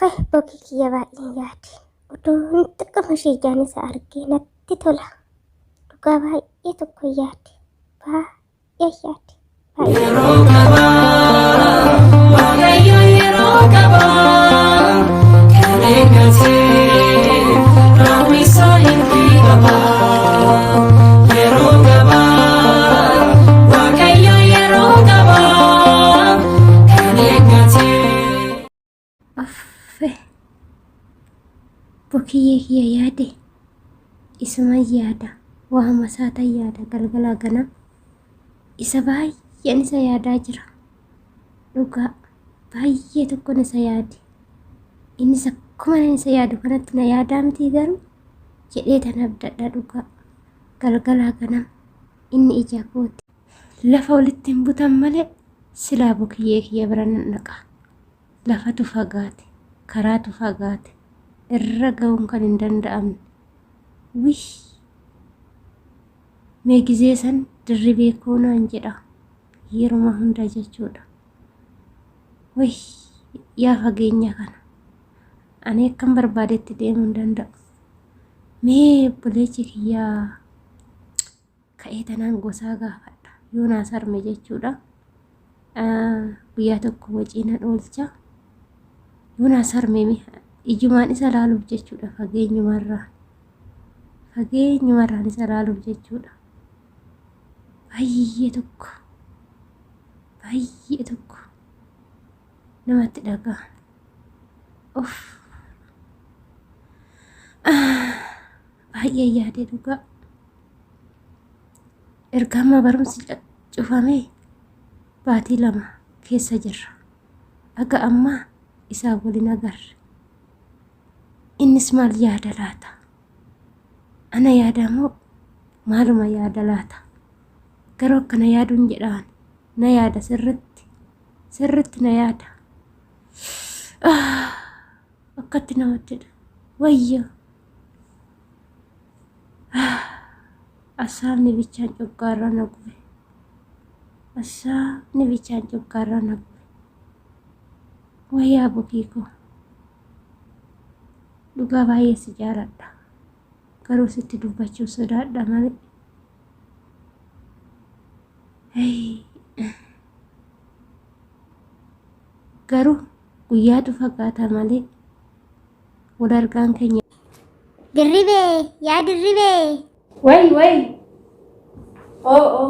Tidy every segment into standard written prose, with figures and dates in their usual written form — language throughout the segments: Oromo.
Uffee bokii kiyya baay'een yaade. Oduun xiqquma ishee ijaan isa argee natti tola. Dhugaa baay'ee tokko yaade. Baay'ee yaade. Baay'ee. Yeroo qabaa, Waaqayyo yeroo qabaa, kan eeggatee raawwisaa hin qabaa. Yeroo qabaa, Waaqayyo yeroo qabaa, kan eeggatee. Uffee. Bokiyyee kiyya yaade. Isuman yaada. Waama isaatan yaada galgalaa ganam. Isa baay'een isa yaadaa jira. Dhugaa baay'ee tokkon isa yaade. Innis akkuma ani isa yaadu kanatti na yaadaa mitii garuu jedhee tan abdadha dhugaa. Galgalaa ganam inni ija kooti. Lafa walitti hin butan malee silaa bokiyyee kiyya bira nan dhaqa. Lafatu fagaate, karaatu fagaate, irra ga'uun kan hin danda'amne. Wih! Mee gizee san dirribee koo naan jedha. Yeruma hunda jechuudha. Wih! Yaa fageenya kana. Ani akkan barbaadetti deemuu hin danda'u. Mee obboleechi kiyyaa ka'ee tanaan gosaa gaafadha. Yoo naa sarme jechuudha. Guyyaa tokko wacii nan oolcha. Yoo naa sarme ijumaan isa laaluuf jechuudha fageenyumarraan. Fageenyumarraan isa laaluuf jechuudha. Baay'ee tokko. Baay'ee tokko. Namatti dhaga'ama. Uff. Baay'ee yaade dhugaa. Erga amma barumsi cufamee baatii 2 keessa jirra. Aga ammaa isaan waliin agarre. Innis maal yaada laata? Ana yaada moo maaluma yaada laata? Garuu akkana yaaduun jedhaan na yaada sirritti sirritti na yaada. Akkatti namatti wayyo. Asaabni bichaan coggaarraa na gube. Asaabni bichaan coggaarraa na gube. Wayyaa bokii koo. Dhugaa baay'ee si jaaladha. Garuu sitti dubbachuu sodaadha malee. Garuu guyyaatu fagaata malee wal argaan keenya. Dirribee! Yaa dirribee! Way way. Oo oo.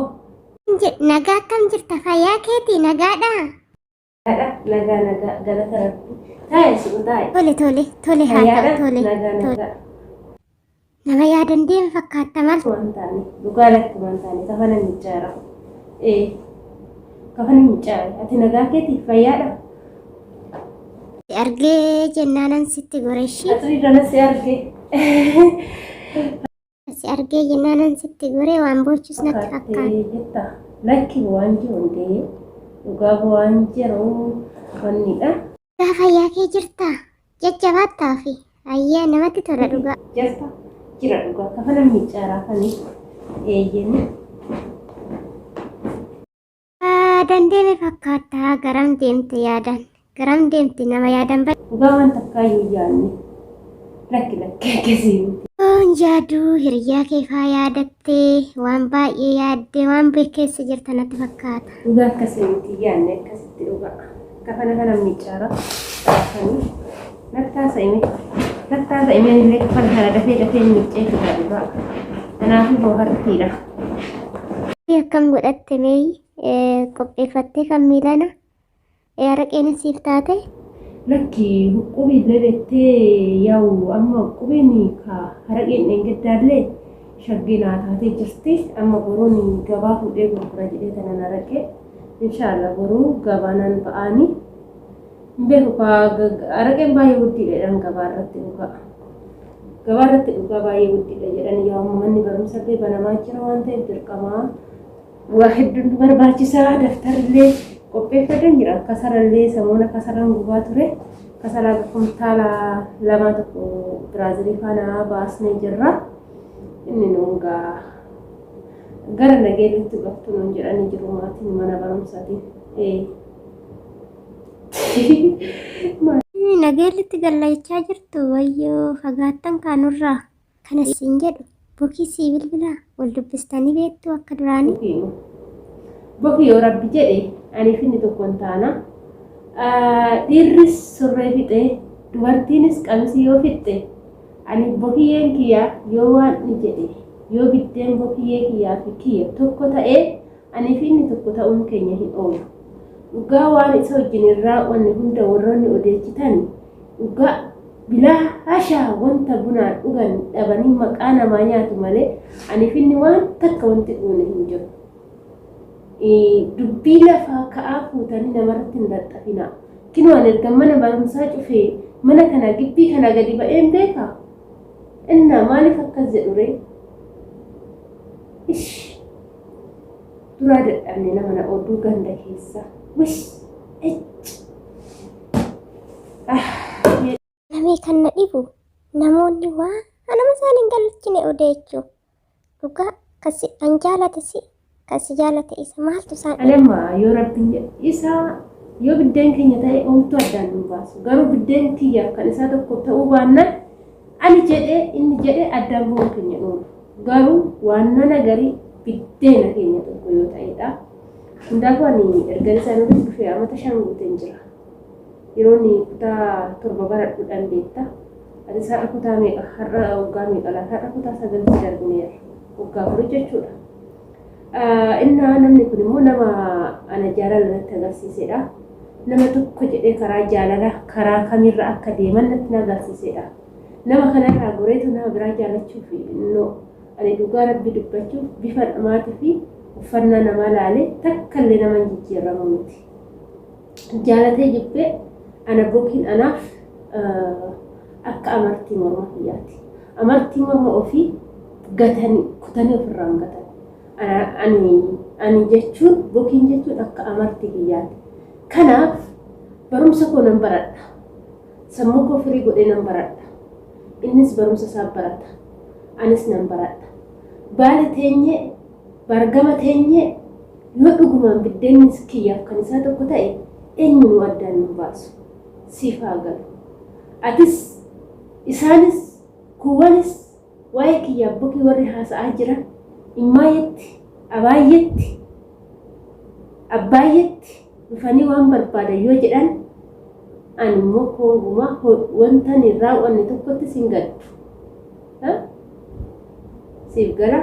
Nagaa akkam jirta? Fayyaa keetii nagaadhaa? Nagaa nagaa nagaa galata rabbi. Taa'e si'u taa'e. Tole tole tole haa ta'u Fayyaadha tole nagaa tole. nagaa. Nama yaadan deema fakkaatta maal? Waan taane dhugaa lakki waan taane kafana miiccaara. Ee kafana miiccaara ati nagaa keeti fayyaadha. Si argee jennaanan sitti gore ishii. Ati irra si arge. Si argee jennaanan sitti gore waan boochus natti fakkaata. Fakkaattee jetta lakki waan jiru hundee dhugaa waan jiru wannidha. Dhugaa fayyaa kee jirtaa? Jajjabaattaa fi ayyee namatti tola dhugaa. Jirta jira dhugaa kafana miiccaaraa kani eeyyeni. Yaadan deeme fakkaata garam deemte yaadan garam deemte nama yaadan bade. Dhugaa waan takkaa iyyuu yaadne lakki lakki akkasii miti. Oon yaaduu hiriyaa kee faa yaadattee waan baay'ee yaaddee waan keessa jirta natti fakkaata. Dhugaa akkasii miti yaadne akkasitti dhugaa kafana kana miiccaara kani nattaa sa'ime nattaa sa'ime illee kafana kana dafee dafee miiccee fidaa dhugaa kanaafuu boohartiidha. Akkam godhatte mee qopheeffattee kan miilana araqeen siif taate. Lakki huqqubii illee beektee yaa'u amma huqqubiin ka haraqeen dheengaddaallee shaggee naa taatee jirti amma boruun gabaa fuudhee gurgura jedhee tanan araqee inshaallah boruu gabaa nan ba'aanii hin beeku ka araqeen baay'ee guddiidha jedhan gabaa irratti dhugaa. Gabaa irratti dhugaa baay'ee guddiidha jedhan yaa amma manni barumsa illee banamaa jira waan ta'eef dirqamaa waa hedduun nu barbaachisaa daftarrillee qopheeffadhan jira kasarallee samoona kasaraan gubaa ture kasaraa kumtaala lamaa tokko biraazilii faana baasnee jirra inni nuun gaa gara nageellitti gaftu nuun jedhanii jiru maatiin mana barumsaatiin. Nageellitti galla jechaa jirtu wayyoo fagaattan kaanurraa. Kana siin jedhu bokii sii bilbilaa wal dubbistanii beektuu akka duraanii? Bokii Bokii yoo rabbi jedhe aniif inni tokko hin taana. Dhiirris surree fixee dubartiinis qamisii yoo fixxe ani bokiyyeen kiyya yoo waan ni jedhe yoo biddeen bokiyyee kiyyaa fi kiyya tokko ta'ee anii fi inni tokko ta'uun keenya hin oolu. Dhugaa waan isa wajjin hin raawwanne hunda warroonni odeechitan dhugaa bilaasha wanta bunaan dhugan dhabanii maqaa namaa nyaatu malee aniif inni waan takka wanti goone hin jiru. Dubbii lafaa ka'aa fuutanii namarratti hin laxxafinaa. Kinoo ani erga mana barumsaa cufee mana kana gibbii kana gadi ba'een beekaa? Innaa maaliif akkas jedhu ree? Ish! Duraa dadhabne nama na oduu ganda keessa. Wish! Icc! Ah! Namee kan na dhibu namoonni waa nama isaan hin galchine odeechu. Dhugaa kan si an jaalate si kan si jaalate isa maaltu isaan Ani dhibe? amma yoo rabbiin jedhe isa yoo biddeen keenya ta'e homtuu addaan nun baasu. Garuu biddeen kiyyaaf kan isaa tokko ta'uu baannaan ani jedhee inni jedhee addaan ba'uun keenya hin oolu. Garuu waannana garii biddeena keenya tokko yoo ta'edha. Hundaafuu ani ergan isaan walitti dhufee amata 5 guuteen jira. Yeroo inni kutaa 7 baradhu dhan beekta. Atis har'a kutaa meeqa? Har'a waggaa meeqa laata? Har'a kutaa 9tti darbineerra. Waggaa afurii jechuudha. Innaa namni kun immoo nama ana jaalala natti agarsiisedha. Nama tokko jedhee karaa jaalala karaa kamirra akka deeman natti na agarsiisedha. Nama kanarraa goreetu nama biraa jaalachuuf no. Ani dhugaa rabbi dubbachuuf bifa namaatii fi uffannaa namaa laalee takka illee nama hin jijjiirramu miti. Jaalatee jibbee ana bokiin anaaf akka amartii morma kiyyaati. Amartii morma ofii gatanii kutanii ofirraa hin gatan. Ani ani jechuun bokiin jechuun akka amartii kiyyaati. Kanaaf barumsa koo nan baradha. Sammuu koo firii godhee nan baradha. Innis barumsa isaa barata. Anis nan baradha. Baale teenyee, baargama teenyee yoo dhugumaan biddeenni kiyyaaf kan isaa tokko ta'e eenyunuu addaan nun baasu. Siif haa galu. Atis, isaanis, kuuwwanis waa'ee kiyyaaf bokii warri haasa'aa jiran Immaayetti, Abaayyetti, Abbaayyetti dhufanii waan barbaadan yoo jedhan ani immoo koongumaa wantan hin raawwanne tokkottis hin gaddu. Siif gala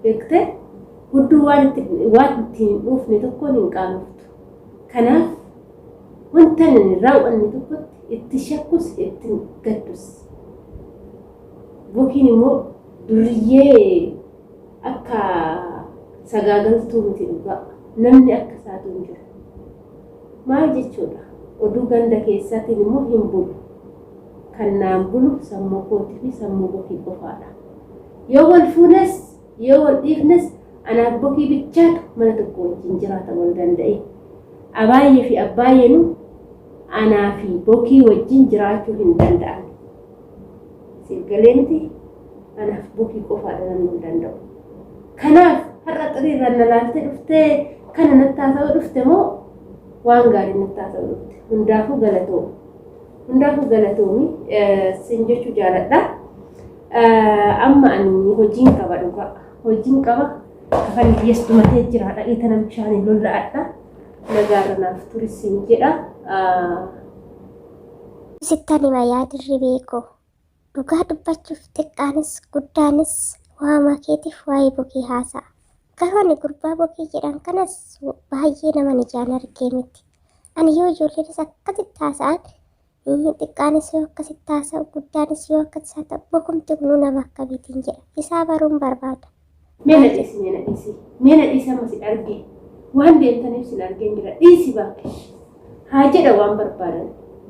beektee hudduu waan itti waan itti hin dhuufne tokkoon hin qaanoftu. Kanaaf wanta hin raawwanne tokkotti itti shakkus itti gaddus. Bokiin immoo duriyyee akka sagaagaltuu miti dhugaa. Namni akka isaatu hin jiru. Maal jechuudha? Oduu ganda keessaatiin immoo hin bulu. Kan naan bulu sammuu kootii fi sammuu bokii qofaadha. Yoo wal fuunes yoo wal dhiifnes anaaf bokii bichaatu mana tokko wajjin jiraata wal danda'ee. Abaayyee fi abbaayyeenuu anaa fi bokii wajjin jiraachuu hin danda'an. Siif galee miti? Anaaf bokii qofaadha namni hin danda'u. Kanaaf har'a xiriirraan na laaltee dhuftee kana natti haasa'uu dhufte moo waan gaarii natti haasa'uu dhufte? Hundaafuu galatoomi. Hundaafuu galatoomi sin jechuu jaaladha. Amma ani hojiin qaba dhugaa. Hojiin qaba. Kafanni kiyyas dhumatee jira. Dhaqee tana bishaaniin lolla'adha. Nagaarra naaf turi sin jedha. Sittan hima yaa Dirribee koo. Dhugaa dubbachuuf xiqqaanis guddaanis waama keetiif waa'ee bokii haasa'a. Garuu ani gurbaa bokii jedhan kanas baay'ee naman ijaan argee miti. Ani yoo ijoolleenis akkasitti haasa'an xiqqaanis yoo akkasitti haasa'u guddaanis yoo akkasitti haasa'u bokumti kunuu nama akkamiitiin jedha. Isaa baruun barbaada. Mee na dhiisi mee na dhiisi mee na dhiisi amma sin arge waan deemtaniif sin argeen jira dhiisi baakkish haa jedha waan barbaadan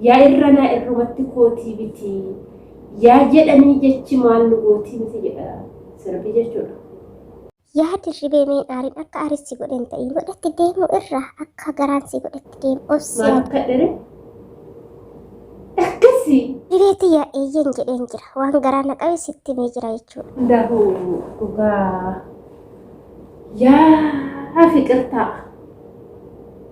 yaa irranaa irrumatti kootii biti yaa jedhanii jechi maal nu gootii miti jedha sirbi jechuudha. Yaa Dirribee mee hin aarin akka aaris si godhe hin ta'in godhetti deemuu irra akka garaan si godhetti deemi obsi Maal yaa akka dhere akkasi. Dirribee tiyya eeyyen jedheen jira waan garaa na qabe sitti himee jira jechuudha. Hundaafuu dhugaa yaa fiqirtaa.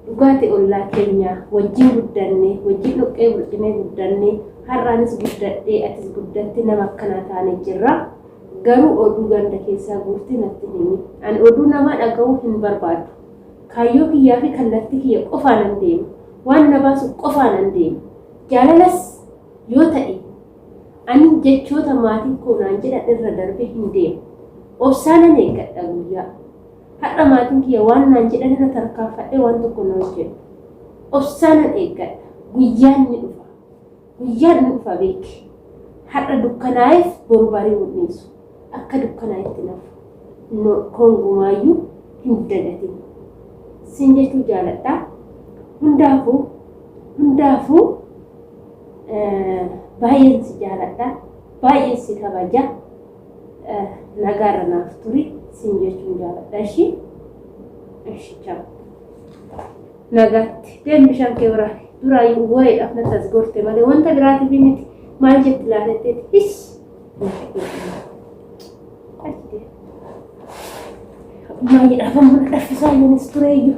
Dhugaati ollaa keenya wajjin guddanne, wajjin dhoqqee burqinee guddanne, har'aanis guddadhee atis guddatte nama akkanaa taane jirra. Garuu oduu ganda keessaa guurtee natti hin himin. Ani oduu namaa dhaga'uu hin barbaadu. Kaayyoo kiyyaa fi kallattii kiyya qofaanan deema. Waan na baasu qofaanan deema. Jaalalas yoo ta'e ani jechoota maatiin koo naan jedhan irra darbee hin deemu. Obsaanan eeggadha guyyaa. Har'a maatiin kiyya waan naan jedhan irra tarkaanfadhee waan tokko hin hojjedhu. Obsaanan eeggadha. Guyyaan ni dhufa. Guyyaan ni dhufa beeki. Har'a dukkanaa'eef boru bari'uu hin dhiisu. Akka dukkanaa'etti nafu. No, kongumaayyuu hin dagatin. Sin jechuu jaaladha. Hundaafuu hundaafuu baay'een si jaaladha. Baay'een si kabaja. Nagaarra naaf turi sin jechuun jaaladha ishii. Ishi chaaw. Nagaatti deem bishaan kee waraabi. Duraayyuu wareedhaaf natti as gorte malee wanta biraatiif miti. Maal jetti laatetteeti? His! Achi deem. Maal jedhaaf amma na dhaffisaa yoonis tureeyyuu.